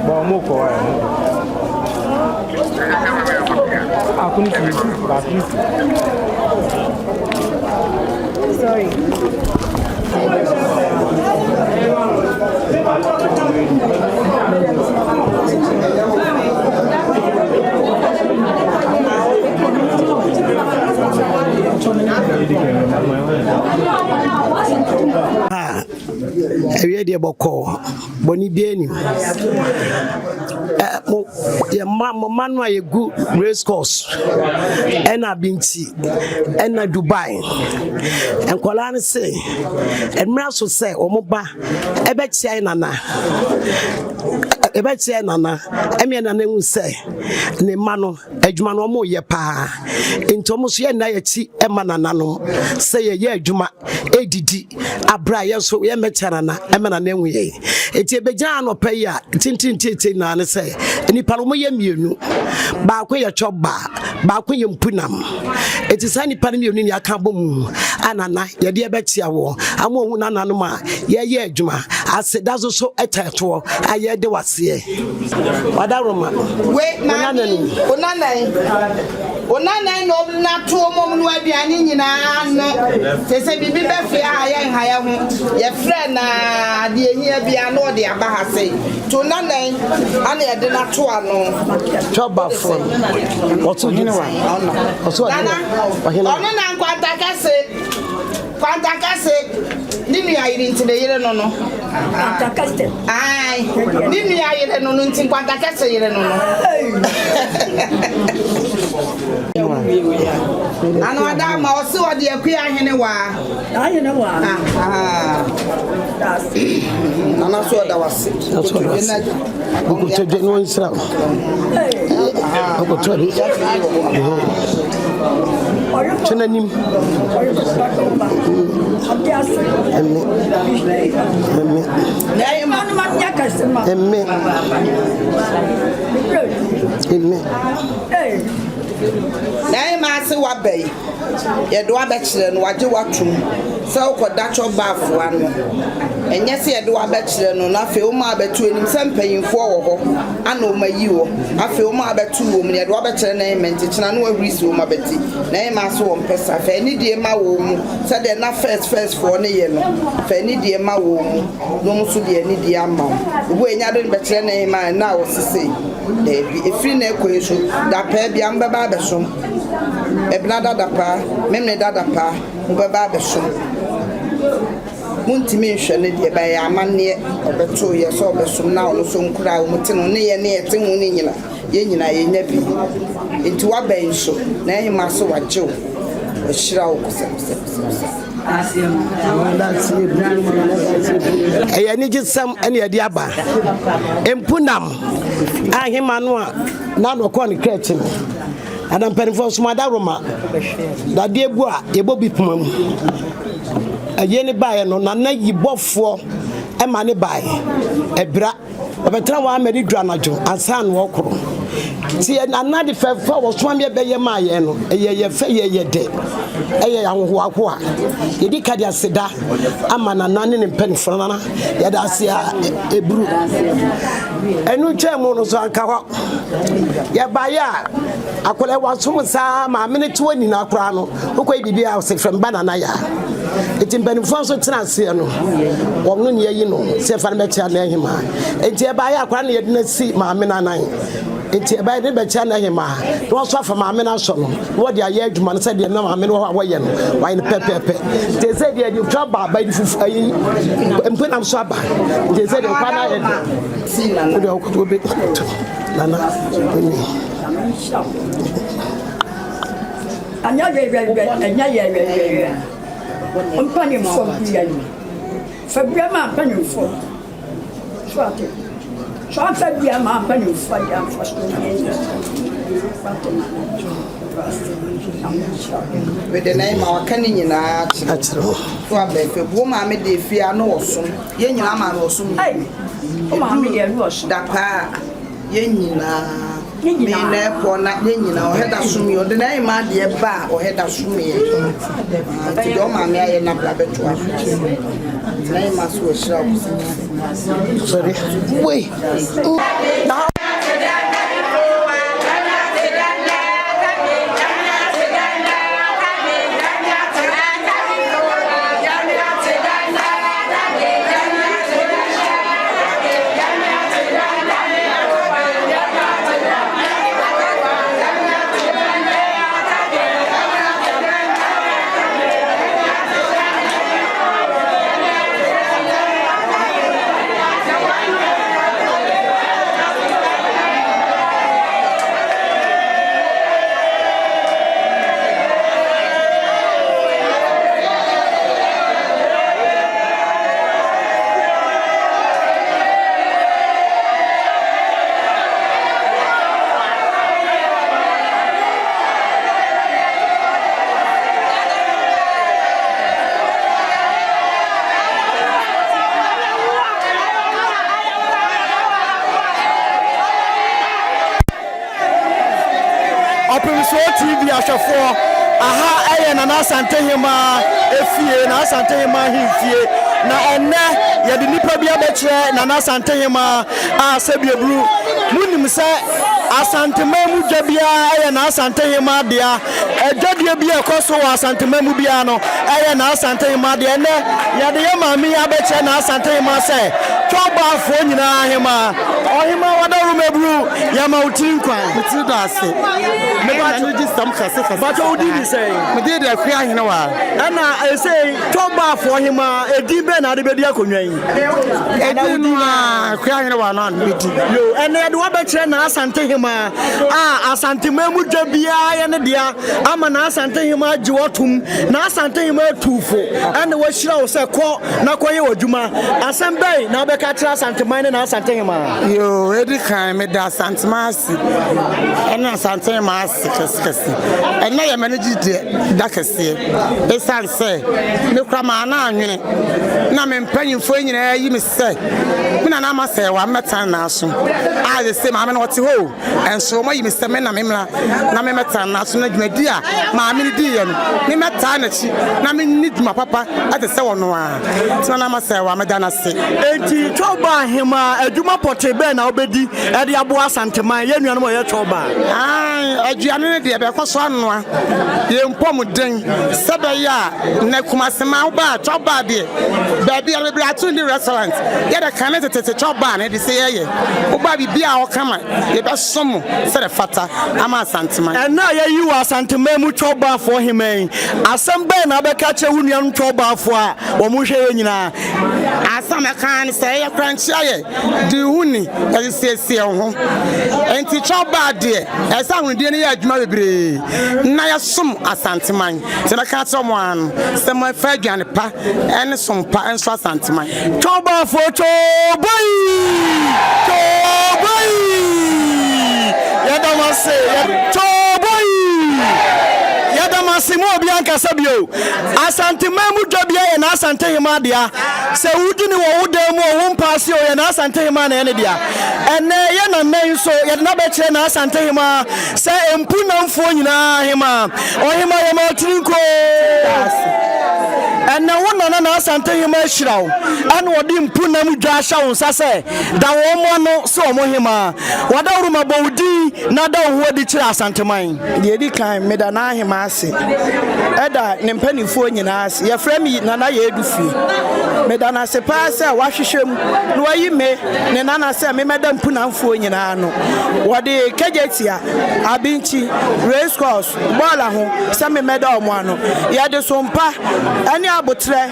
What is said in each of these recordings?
Bɔn mo kɔ ɛ. Baako ne fi baako ne fi. Sorry. Ɛwiɛ deɛ bɔkɔɔ bɔne biara nim yɛ mma mo mma no a yɛgu race course ɛna Binti ɛna Dubai nkwadaa no se mmerɛ so sɛ wɔn ba ɛbɛkyia yɛ nana ɛbɛkyia yɛ nana ɛmi yɛ nana ehu sɛ ne mma no adwuma no wɔn yɛ paa nti wɔn nso yɛ nna yɛ akyi ɛma nananom sɛ yɛyɛ adwuma ɛdidi abrɛ a yɛn nso yɛmmɛkyɛ nana ɛma nana ehu yɛn nti ebɛgyina anɔpa yi a tintintintin naa ne sɛ nnipa no wɔyɛ mmienu baako yɛ chɔba baako yɛ mpunam nti saa nnipa no mmienu ni aka bɔ mu a nana yɛde ɛbɛkyia wɔ ama ohun nananom a yɛyɛ adwuma aseda so so ɛtɛ toɔ a yɛde waseɛ wadaroma We maame onanan onanan na ɔnato ɔmom no aduane nyinaa no sɛ sɛ biribi bɛfea ha yɛ nha yɛ ho yɛfrɛ na deɛ hia bia na ɔde aba ha sei nti onanan ana yɛde no ato ano. Chɔbafoɔ no wɔso hene wa ɔso Nana ɔhene ɔno na nkwanta kɛse kwanta kɛse ne nua yere nti ne yere no no Ae, ne nua yere no no nti nkwanta kɛse yere no no. Ano ada ama ɔse ɔde akua ahene waa. Ahene waa. Aha. Nana so ɔda wase. Nana so ɔda wase. Nkotodwe na ɔnsira wo. Nkotodwe. Twɛ n'anim. Ɛme. Ɛme. Ɛme. Ɛme. Na ɛma ase waba yi, yɛde wabɛkyerɛ no, wagye watom sɛ wokɔda kyɔ baafoa no. Ɛnyɛ sɛ yɛde wabɛkyerɛ no na afei woma abɛto anim sɛ mpanyimfoɔ wɔ hɔ ana ɔma yi wɔ. Afei woma abɛto wɔ mu no yɛde wabɛkyerɛ na ɛma nti kyena na wahuri si wɔn abɛti. Na ɛma ase wɔ mpɛ sa. Fa anidie ma wɔn mu sɛdeɛ na first first foɔ no yɛ no. Fa anidie ma wɔn mu na wɔn nso de anidie ama wo. Obi a ɛnya de no bɛkyerɛ na ɛma ɛna a wɔsese daabi. Efiri na ɛkɔ yi so dapaa bia mbɛba abɛsom. Ɛbena dadapaa, memene dadapaa, mobɛba abɛsom. Montumi nhwɛ no deɛ bɛyɛ amanneɛ ɔbɛto yɛ sɛ ɔbɛsom na ɔno nso nkora a wɔn te no ne yɛ ne yɛte ho ne nyina yɛn nyinaa yɛnya bi. Nti wabɛn so na ɛhema so wagye wo wahyira wo kosɛkosɛkosɛ. Ɛyɛ anigyesɛm ɛne yɛde aba. Mpunam ahema no a na na ɔkɔɔ ne kra akyi no. Ana mpanimfoɔ nso adaworoma dadeɛ bu a yɛbɔ bi poma mu. Ɛyɛ ne baeɛ no nana yi bɔfoɔ ɛma ne baeɛ ɛbra ɔbɛtena hɔ ama ne du anadwo ansa na ɔkoro. Nti yɛ nana de fɛfɛ a wɔsoma me ɛbɛyɛ maa yɛn no ɛyɛ yɛ fɛ yɛ yɛ dɛ ɛyɛ ahohoahoa. Yɛdi ka de aseda ama nana ne ne mpanimfoɔ nana yɛde ase a eburu. Ɛno twɛn mu no so anka hɔ yɛbaeɛ a akwadaa wasom saa maame no te hɔ nyinaa koraa no wokɔ yi biribi a ɔsɛ fɛm ba nana yaa nti mpanimfoɔ nso tena aseɛ no wɔn no ne yɛyi no sɛ fa no bɛkyɛ na ahema nti ɛbaeɛ akwadaa no yɛde no asi maame no anan nti ɛbaeɛ ne bɛkyɛ na ahema na wɔn nso afa maame no asɔ no na wɔde ayɛ adwuma no sɛdeɛ na maame no wɔ hɔ a wɔyɛ no wɔayɛ no pɛpɛɛpɛ nti sɛ deɛ yɛde twa ba aba yi fufu ayi mpenam so aba nti sɛ deɛ kwan ayɛ dɛ wode ɔkɔtɔ bɛ nana ɛni. Anyɛ yɛyɛyɛ ɛnyɛ yɛyɛyɛ mpanimfoɔ bia yi fa bia ma mpanimfoɔ so ate so afa bia ma mpanimfoɔ de amfa so yɛ wate ma Mede na ɛma waka ne nyinaa akyerɛ. Akyerɛ wo. So abɛɛfɛ buo maame de efie ano ɔsom. Yɛn nyinaa maame ɔsom yɛ. Ɛduru dakwaa a, yɛn nyinaa, me na ɛkɔ na yɛn nyinaa ɔhɛ da som yɛn. Ɔde n'ahemmaa deɛ ba a, ɔhɛ da som yɛn. Nti deɛ ɔmaame ayɛ no abra bɛtoa so. Nti n'ahemmaa so wɔahyira wo kɛse. Sorry. Wei. Ɔpemsoɔ TV ahwɛfoɔ, aha ɛyɛ Nana Asantehemaa efie, Nana Asantehemaa ahemfie, na ɛnnɛ yɛde nnipa bi abɛkyerɛ Nana Asantehemaa a sɛbieburu monim sɛ Asanteman mu dwa biara ɛyɛ Nana Asantehemaa dea, adwadie bi a ɛkɔ so wɔ Asanteman mu biara no ɛyɛ Nana Asantehemaa dea. Ɛnnɛ yɛde yɛ maame yi abɛkyerɛ Nana Asantehemaa sɛ Twɔbaafoɔ nyinaa ahemaa, Ɔhemaa Wadaroma Aburu. Yɛma wo tiri nkwa. Me tiri da ase. Me Ɛyɛ bakyɛ m'anigye sɛm kɛse kɛse. Bakyɛ wo din de sɛn? Me din de Akua Ahenewa. Ɛna ɛsei Tɔbaafoɔ hemaa edin bɛn na ade bɛdi akonnwa yi? Edin no a Akua Ahenewa no a medi. Yo, ɛnɛ yɛde wabɛkyerɛ na Asante hemaa a Asanteman mu dwa biara yɛ ne dea ama na Asante hemaa gye wɔtom na Asante hemaa atu fo ɛna wahyira wo sɛ kɔ na kɔyɛ w'adwuma. Asɛm bɛn na wobɛka akyerɛ Asanteman ne na Asante hemaa? Yoo, edi kan meda Asanteman ase ɛne Asanteman ase kɛsekɛse. Ɛnnɛ yɛ m'anigye deɛ da kɛseɛ esiane sɛ me kora maa na anwene na me mpanyinfoɔ yi nyinaa ayi me sɛ me nana ama sɛ wa mmɛtena n'aso a sese maame no ɔte hɔ o ɛnso wɔn ayi me sɛ me na me mmra na me mmɛtena n'aso na dwumadi a maame no diiɛ no me mmɛtaa n'akyi na me nni dwuma papa ɛte sɛ ɔno ara. Tena na ma sɛ wa meda no ase. Enti Twɔba ahemaa, adwuma pɔtee bɛn na wobɛdi de aboa Asanteman, yɛn nuanom a wɔyɛ Twɔba? Aane, aduane no deɛ bɛkɔ so anoa yɛn mpɔmuden sɛ ɛbɛyɛ a nnɛ Kumasi man woba a Twɔba deɛ baabi a bebree ato nni restaurant yɛde kane tetete Twɔba no de sɛ yɛyɛ woba a biribiara a wɔka ma yɛbɛsom mo sɛdeɛ ɛfata ama Asanteman. Ɛnnɛ a yɛayi wo Asanteman mu Twɔbafoɔ hemaa yi, Asɛm bɛn na wobɛka akyerɛ wo nuanom twɔbaafo a wɔhwɛ yɛn nyinaa? Asɛm a mɛka ara ne sɛ, ɛyɛ korankyia yɛ de wo ho ni na de siesie wo ho. Enti twɔbaa deɛ, ɛsɛ sɛ ahonidie no yɛ adwuma bebree na yɛsom Asanteman. Nti mɛka akyerɛ wɔn ara no sɛ momfa aduane pa ne som pa nso Asanteman. Twɔbaafoɔ twɔbɔi! Twɔbɔi! Yɛda mo ase. Twɔbɔi! Yɛda mo ase. Mo obiara nkasa bio. Asanteman mu dwa biara yɛ n'Asantehemaa dea. Sɛ wodi no wɔ wo dan mu o, wo mpa ase o, yɛ n'Asantehemaa na ɛyɛ ne dea. Ɛnnɛ, yɛn nana yi nso, yɛde no abɛkyerɛ n'Asantehemaa sɛ mpunamfoɔ nyinaa hemaa. Ɔhemaa yɛma wo tiri nko oo. Ɛnɛ wo nana na Asante hemaa ahyira wo ɛna ɔde mpunam dwa ahyɛ wo nsa sɛ da wɔn ano sɛ wɔn hemaa. W'adaworoma bɔ wo din na da wo ho adi kyerɛ Asanteman. Deɛ ɛdi kan, meda n'ahemaa ase, ɛda ne mpanimfoɔ nyinaa ase. Yɛfrɛ me Nana Yeadu Fie. Meda no ase paa sɛ wahwehwɛ mu na wayi me ne nana sɛ memmɛda mpunamfoɔ nyinaa ano. Wɔde Kejetia, Abinkyi, Race Course, bɔɔla ho sɛ memmɛda wɔn ano. Yɛde som pa ne aboterɛ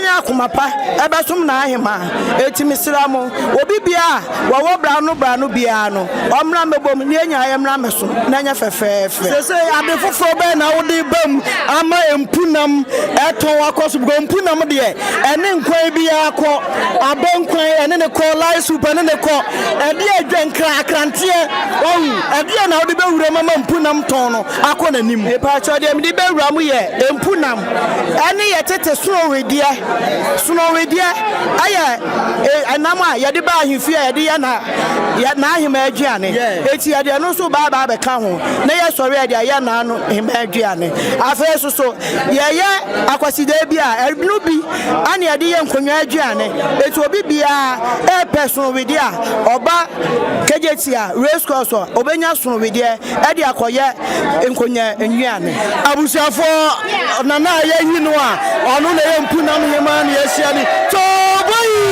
ne akoma pa bɛsom n'ahemaa. Enti mesrɛ mo, obi biara a wɔwɔ brano brano biara no, ɔmmra mmɛbɔ mu na yɛn nyinaa yɛmmra mmɛsom na ɛnyɛ fɛfɛɛfɛ. Seesei ade foforɔ bɛn na wode reba mu ama mpunam tɔn akɔ so? Because mpunam deɛ, ɛne nkwan biara kɔ. Abɛnkwan, ɛne ne kɔ. Light soup, ɛne ne kɔ. Ɛdeɛ adwa nkra akranteɛ wahu ɛdeɛ na wode bɛwura mu ama mpunam tɔn no akɔ n'anim. Mepakyɛw deɛ mede bɛwura mu yɛ mpunam ɛne yɛ tete sono wedeɛ. Sonowedeɛ ɛyɛ ɛnam a yɛde ba ahemfie a yɛde yɛ na n'ahema aduane. Eti yɛde ɛno nso ba aba abɛka ho na yɛsɔre a yɛde ayɛ n'ahema aduane. Afei nso so yɛyɛ akwasidae bi a ɛno bi ana yɛde yɛ nkonnwa aduane. Eti obi biara ɛrepɛ sonowedeɛ a ɔba Kejetia race course a ɔbɛnya sonowedeɛ ɛde akɔyɛ nkonnwa nnuane. Abusuafoɔ, Nana a yɛayi no a ɔno na ɛyɛ Mpunam Hemaa na yɛahyia ni. Tooboii!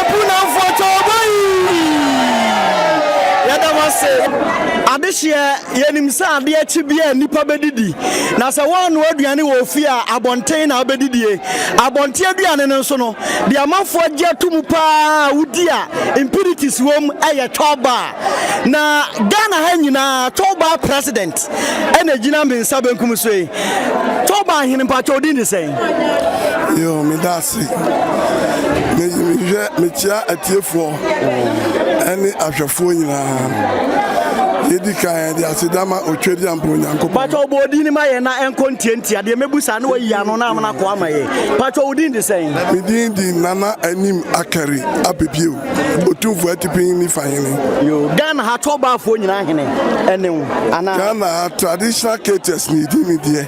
Mpunamfoɔ Tooboii! Yɛda mo ase. Adehyeɛ, yɛnim sɛ adeɛ kye biara nnipa bɛdidi. Na sɛ woannoa aduane wɔ ofie a, abɔnten na wobɛdidie. Abɔnten aduane no nso no, deɛ amanfoɔ agye ato mu pa ara a wodi a impurities wom yɛ chɔba. Na Ghana ha nyinaa Toba president ɛna egyina me nsa benkum so yi. Toba ahene mpakyɛ odin de sɛn? Yo, me da ase. Me mehwɛ mekyia atiefoɔ ɛne ahwɛfoɔ nyinaa. Yɛdi kan yɛde aseda ma Otwadiampo Onyankopɔn. Pakyɛ ɔbɔ odin no ma yɛn na ɛnkɔ ntiantia deɛ mɛbu saa na wayi ano na amena kɔ ama yɛn. Pakyɛ odin de sɛn? Me din di Nana Anim Akari Abebiew. Otumfoɔ Atipi Nifa hene. Yo, Ghana ha Tɔbaafoɔ nyinaa hene ɛne wo anaa? Ghana ha traditional caterers ne di me deɛ.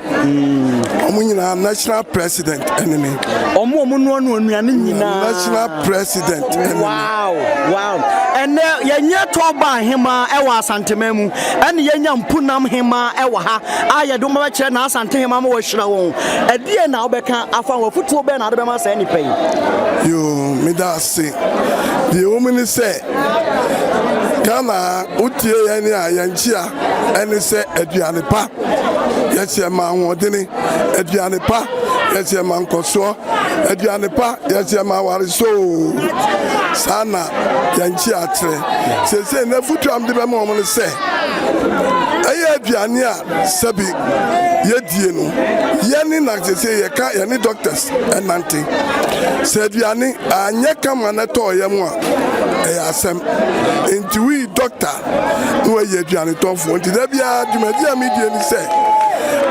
Wɔn nyinaa national president ɛne me. Wɔn a wɔn noa noa nnuane nyinaa. National president ɛne me. Wow, wow. Ɛnɛ yɛnyɛ Tɔbaa hemaa ɛwɔ Asanteman mu, ɛne yɛnya Mpunam hemaa ɛwɔ ha a yɛde wɔn bɛkyerɛ na Asante hemaa ma wɔahyira wɔn. Ɛdeɛn na wobɛka afa ho? Afotuo bɛn na wode bɛma saa nnipa yi? Yoo, meda ase. Deɛ ɛwɔ mu ne sɛ, Ghana ha, wotie yɛn a, yɛn nkyea ɛne sɛ aduane pa, yɛsɛ ɛma ahoɔdene, aduane pa, yɛsɛ ɛma nkɔsoɔ, aduane pa, yɛsɛ ɛma awaresoo. Saa na yɛn nkyea kyerɛ. Seesei n'afotuo a mede bɛma wɔn ne sɛ, ɛyɛ aduane a Sɛbi yɛdie no yɛne na sese yɛka yɛne doctors ɛnante sɛ aduane anyɛ kama na ɛtɔɔ yɛm a ɛyɛ asɛm nti woyi doctor na wayi aduane tɔnfoɔ nti da biara dwumadi a medie ne sɛ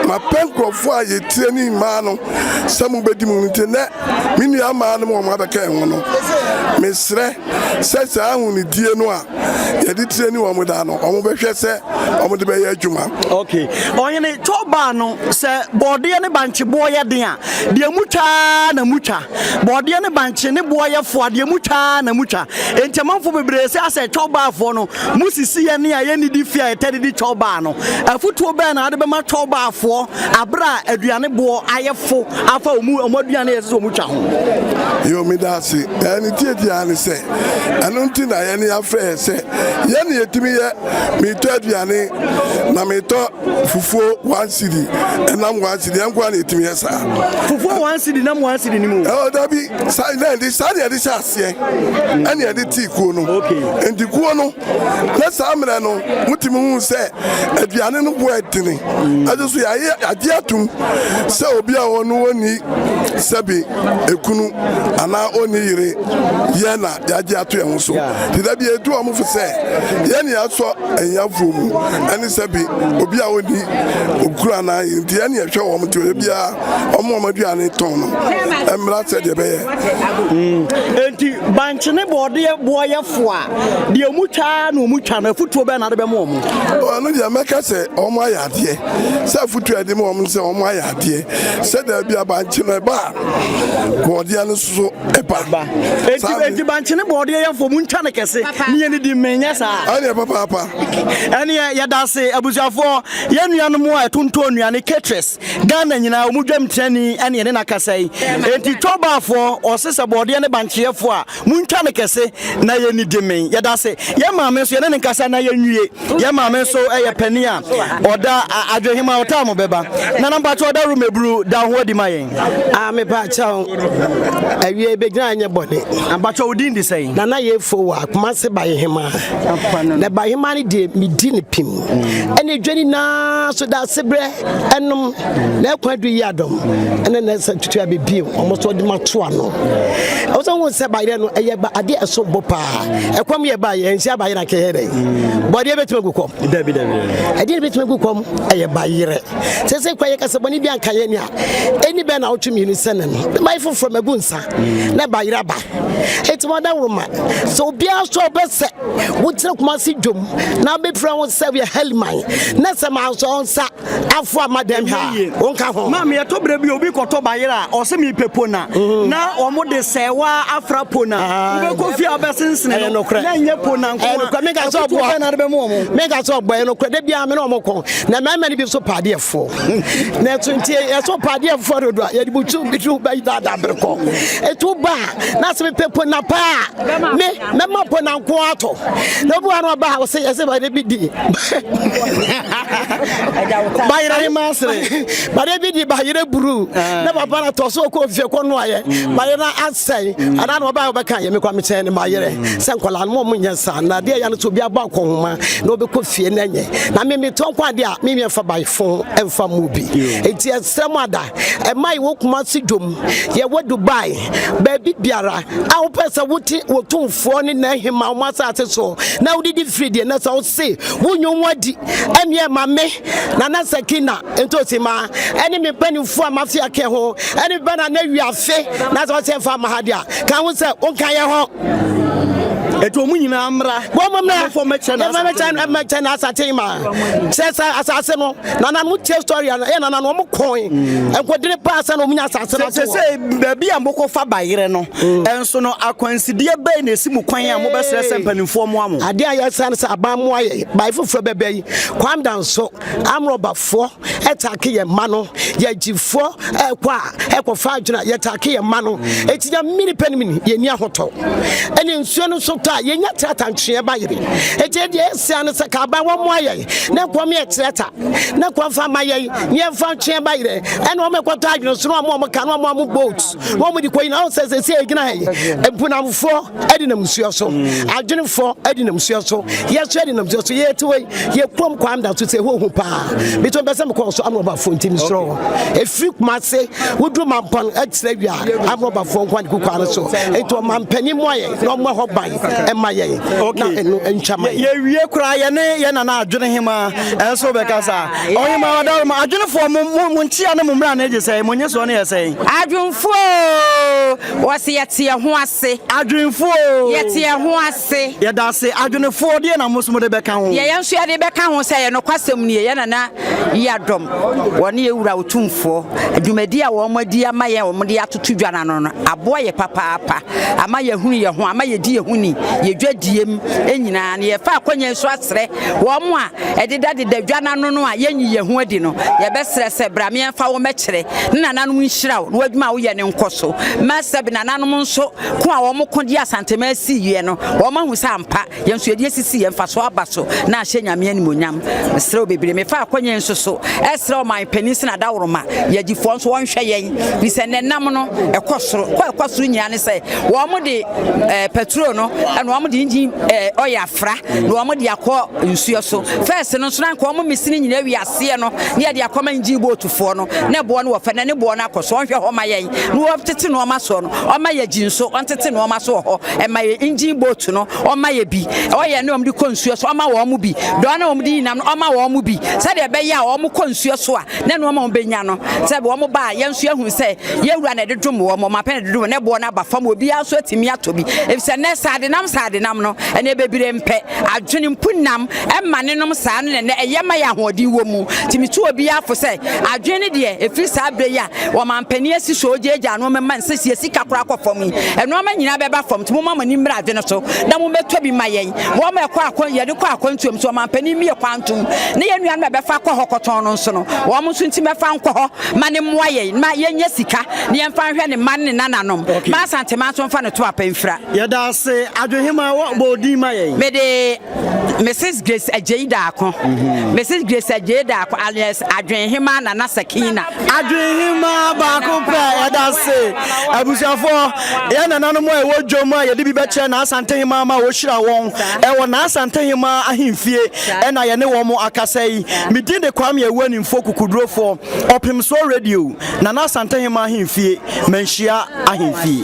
mapɛ nkurɔfoɔ a yɛtire ne mmaa no sɛ mobɛdi mu nti nɛ me nua mmaa no ma wɔn abɛka ɛho no mesrɛ sɛ saa ahonidie no a yɛde tire ne wɔn da no, wɔn bɛhwɛ sɛ wɔn de bɛyɛ adwuma. Okay. Ɔhene, twɔbaa no, sɛ bɔɔdeɛ ne bankye boɔ yɛ den a, deɛ mu twa ara na mu twa. Bɔɔdeɛ ne bankye ne boɔ yɛ fo a, deɛ mu twa ara na mu twa. Enti amanfoɔ bebree sɛ asɛ twɔbaafoɔ no, mo sisi yɛn a yɛnnidi fie a yɛtaa didi twɔbaa no. Afutuo bɛn na wode bɛma twɔbaafoɔ aberɛ a aduane boɔ ayɛ fo afa wɔn wɔn aduane a ɛsɛ sɛ wɔn twa ho? Yo, meda ase. Ɛɛ, ne tiatia ne sɛ, Ɛno nti na yɛn yɛafrɛ yɛ sɛ yɛn na yɛtumi yɛ metɔ aduane na metɔ fufuo one cedi ɛnam one cedi yɛn nkoa na yɛtumi yɛ saa. Fufuo one cedi nam one cedi ni mu. Ɛwɔ dabi saa na yɛde saa na yɛde hyɛ aseɛ ɛna yɛde tii kuo no nti kuo no na saa mmerɛ no motumi hu sɛ aduane no boɔ ɛdene ɛso so yɛayɛ yɛagye atum sɛ obi a ɔno ɔnni sɛbi ekunu anaa ɔnni yere yɛn na yɛagye ato yɛn ho so nti da bi yɛtu wɔn fo sɛ yɛn na yɛasɔ ahiafoɔ mu ɛne sɛbi obi a ɔnni okunu anaa yere nti yɛn na yɛhwɛ wɔn nti obi biara wɔn wɔn aduane tɔn no mmra sɛdeɛ ɛbɛyɛ. Enti bankye ne bɔɔdeɛ boɔ yɛ fo a, deɛ ɔmu twa ara na ɔmu twa no, afutuo bɛn na wode bɛma wɔn? Ɔno deɛ mɛka sɛ wɔn ayɛ adeɛ. Sɛ afutuo a yɛde ma wɔn sɛ wɔn ayɛ adeɛ. Sɛ daabi a bankye no ɛba a, bɔɔdeɛ no nso ɛba. Enti enti bankye ne bɔɔdeɛ yɛ fo, montwa no kɛse ne yɛn di mmee, nyɛ saa? Ɛneɛ papaapa. Ɛneɛ yɛda ase abusuafoɔ, yɛn nuanom a ɛtontɔn nnuane, caterers, Ghana nyinaa wɔn dwam tiani ɛne yɛne no akasa yi. Enti Twɔbaafoɔ ɔse sɛ bɔɔdeɛ ne bankyeɛfoɔ a montwa no kɛse na yɛnni di men. Yɛda ase. Yɛn maame nso yɛne no nkasa na yɛnwie. Yɛn maame nso yɛ panin a ɔda Adwohema ɔtaa mo bɛba. Nana mpakyɛ ɔda Rumeburu da ho adi ma yɛn. Ah mepakyɛw awie bɛgyina anyɛ bɔne. Mpakyɛ wo din de sɛn? Nana Yefo wa Kumase Bayehema. Na Bayehema no deɛ medi no pim. Ɛne dwa nyinaa so da asebrɛ ɛnom na ɛkwan du yi adɔm ɛne na ɛsɛ tutu abɛbie wɔn so ɔde ma to ano. Ɛwɔ sɛ wɔn sɛ bayerɛ no ɛyɛ ba adeɛ ɛso bo paa. Ɛkɔm yɛ ba yɛ nsi abayerɛ akɛyɛ dɛ. Bɔdeɛ bɛtumi agu kɔm. Dabi dabi. Ɛdeɛ bɛtumi agu kɔm ɛyɛ bayerɛ. Sɛ sɛ kura yɛ kasa bɔne bi anka yɛ ni a, ɛni bɛn na wotwe mmienu sɛ ne no. Mma yi foforɔ magu nsa na ba yera ba. Eti mo adaworo ma sɛ obiara so ɔbɛ sɛ wokyerɛ Kumasi dwom na abɛpira ho sɛ woyɛ heliman na sɛ mansɔ nsa afo ama dɛm ha wonka ho. Maame ɛtɔ berɛ bi obi kɔtɔ bayerɛ a ɔsɛ mepɛ pona mm. na wɔn de sɛwa afra pona wobɛkɔ fie a wobɛsensene no na ɛnyɛ pona nko a menka sɛ ɔboa menka sɛ ɔboa ɛyɛ nokorɛ da biara me ne ɔmo kɔ na mmarima no bi nso pɛ adeɛfoɔ na ɛso nti ɛso pɛ adeɛfoɔ dodo a yɛde butu bitu bɛyi daadaa bere kɔ ɛtu ba a na sɛ mepɛ pona paa me mɛma pona nko atɔ na obi wa no ɔba a ɔsɛ ɛsɛ ba de bi di bayerɛ ne ma sere bayerɛ bi di bayerɛ buru ah. na papa na tɔ so kɔ fie kɔ no ayɛ mm. bayerɛ na asɛe mm. anaa na ɔba a ɔbɛka yɛ me kwa mekyɛn ne bayerɛ mm. sɛ nkɔla no mo nyɛ saa na adeɛ ya no so obi abɔ akɔnhoma na ɔbɛkɔ fie na nyɛ na me metɔ nko adeɛ a me mfa bayefo ɛmfa mu bi enti ɛsrɛ mo ada ɛma yɛwɔ Kumasi dwom yɛwɔ Dubai baabi biara a wopɛ sɛ wote wɔtumfoɔ ne n'ahema wɔn asase so na wodidi firi deɛ na sɛ wose wonyi wo ho adi ɛneɛ ma me Nana Sakina ntosi ma ɛne me mpanimfoɔ a mafe aka ho ɛne me ba Nana Wiafe na sɛ ɔsɛ mfa ma ha deɛ a ka ho sɛ wonka yɛ ho. Eti wɔn nyinaa mmra. Wɔn mmra. Wɔn mɛkyɛ na asase. Mɛkyɛ na asase ma. Sɛ sɛ asase no nana no tie story a ɛyɛ nana no wɔn kɔn. Mm. Nkodene paa sɛ na wɔn nya asase no ato. Sɛ sɛ baabi a mokɔ fa bayerɛ no. Mm. Ɛnso no akwansideɛ bɛyɛ na esi mu kwan a mobɛsrɛ sɛ mpanimfoɔ mmoa mo. Adeɛ a yɛsrɛ no sɛ aban mmoa yɛ. Bae foforɔ bɛbɛ yi. Kwam Danso amrɔbafoɔ ɛtake yɛn mma no. Yɛgyifoɔ ɛkɔ a ɛkɔfa adwene a yɛtake yɛn mma no. Eti nya mini pɛ no mini yɛnni ahotɔ. Ɛne nsuo no nso tɔ a yɛnya trata ntweɛ ba yere. Eti deɛ yɛsrɛ no sɛ ka aban wɔn mmoa yɛn na nkɔm yɛ trata na nkɔm fa ma yɛn ne yɛmfa ntweɛ ba yere. Ɛne wɔn ɛkɔtɔ adwene so na wɔn a wɔn ka na wɔn a wɔn boat na wɔn de kɔ yi na wɔn sɛ sɛ sɛ yɛgyina ha yi mpunamfoɔ ɛde nam nsuo so adwenefoɔ ɛde nam nsuo so yɛso ɛde nam nsuo so yɛte hɔ yi yɛ kurom kwan da so sɛ ɛhɔ hu paa bitɔ mpɛ sɛ mekɔ so amorɔbafoɔ nti mesrɛ ɛfiri Kumase woduru Mampɔn ɛkyerɛ wia amorɔbafoɔ nko ade kukwa no so nti ɔmampanin mmoa yɛn na ɔmmɔ hɔ ban ɛma yɛn na ɛno ntwa ma yɛn. Yɛwie koraa yɛne yɛn nana adwene hema ɛnso bɛkasa. Ɔhema ɔdaroma adwenefoɔ mo mo mo nkyia ne mo mmra ne gye sɛn mo nye soɔ ne yɛ sɛn. Adwenfoɔ oo, wɔse yɛte yɛn ho ase. Adwenfoɔ oo. Yɛte yɛn ho ase. Yɛda ase. Adwenefoɔ, deɛ na mo nso mode bɛka ho? Deɛ yɛn nso yɛde bɛka ho sɛ, ɛyɛ nokwasɛm nie, yɛn Nana Yiadom, wɔne yɛn Wura Otumfoɔ, dwumadi a wɔn adi ama yɛn a wɔde atoto dwa no ano no, aboa yɛn papaapa, ama yɛahunu yɛn ho, ama yɛdi yɛn ho ni, yɛn dwadie mu nyinaa no. Yɛfa akwannya yi so asrɛ wɔn a ɛdedadeda dwa no ano no a yɛnyi yɛn ho adi no, yɛbɛsrɛ sɛ, bra ma yɛmfa wo mmɛkyerɛ, ne nananom nhyira wo, na w'adwuma a woyɛ no nkɔ so. Ma sɛbe nananom nso ko a wɔko de Asanteman siiɛ no, wɔahu sɛ ampa, yɛn nso yɛde asisi yɛn mfasoɔ aba so na ahyɛ Nyame animuonyam. Mesrɛ wo bebree. Mefa akwannya yi nso so srɛ ɔman panin sɛ n'adaworoma, yɛgyifoɔ nso wɔnhwɛ yɛn, firi sɛ nnɛ nam no ɛkɔ soro. Kɔ a ɛkɔ soro nyinaa ne sɛ wɔde eh, petrol no ɛna wɔde engine eh, oil afra na wɔn de akɔ nsuo so fɛs no nso na nka wɔn mesi no nyinaa wi aseɛ no na yɛde akɔma engine boat foɔ no na boɔ no wɔ fɛ na ne boɔ no akɔ so ɔnhwɛ hɔ ma yɛn na wɔtete nneɛma soɔ no ɔma yɛ gyi nso ɔntete nneɛma so wɔ hɔ ɛma yɛ engine boat no ɔma yɛ bi ɔyɛ ne wɔn de kɔ nsuo so ɔma wɔn bi dɔɔ na wɔn de nyinam no ɔma wɔn bi sɛdeɛ ɛbɛyɛ a wɔn kɔ nsuo so a na nneɛma wɔn bɛnya no sɛ wɔn ba a yɛn nso yɛhu sɛ yɛwura na ɛde dom wɔn wɔn apɛ na ɛde dom na ɛboɔ no aba fam obiara nso atumi atɔ bi efisɛ nnɛ saadenam saadenam no ɛnɛ bebree mpɛ adwene mpo nam ɛma ne nom saa no na ɛnɛ ɛyɛ ma yɛ ahoɔden wɔ mu nti metu obiara fo sɛ adwene no deɛ ɛfiri saa berɛ yi a ɔmampanin asi so ogyaagyaa nneɛma ma nsɛsie sika koraa kɔ fam yi nneɛma nyinaa bɛba fam nti momma mo ani mmra adwene so na mommɛtɔ bi ma yɛn wɔn a ɛkɔ akɔ yɛde kɔ akwantuom so ɔmampanin mmie kwantom ne yɛn nuanom a ɛbɛfa kɔ hɔ kɔtɔn no nso no wɔn nso nti mɛfa nkɔ hɔ ma ne mmoa yɛn ma yɛnyɛ sika na yɛmfa nhwɛ ne mma ne ne nananom ma Asantema nso mfa ne to apa mfira. Yɛda ase Adwohema wɔ bɔ odin ma yɛn. Mede Mrs Grace Adjei Darko, Mrs Grace Adjei Darko alias Adwenhema Nana Sakina. Adwenhema baako pɛ yɛda ase abusuafoɔ yɛn nananom a ɛwɔ dwom a yɛde bi bɛkyerɛ n'Asantehema ma wɔhyira wɔn ɛwɔ n'Asantehema ahemfie ɛna yɛne wɔn akasa yi. Me din de Kwame Awuanimfoɔ Kukudurofoɔ Ɔpemsoɔ Radio, Nana Asantehema ahemfie, Manhyia ahemfie.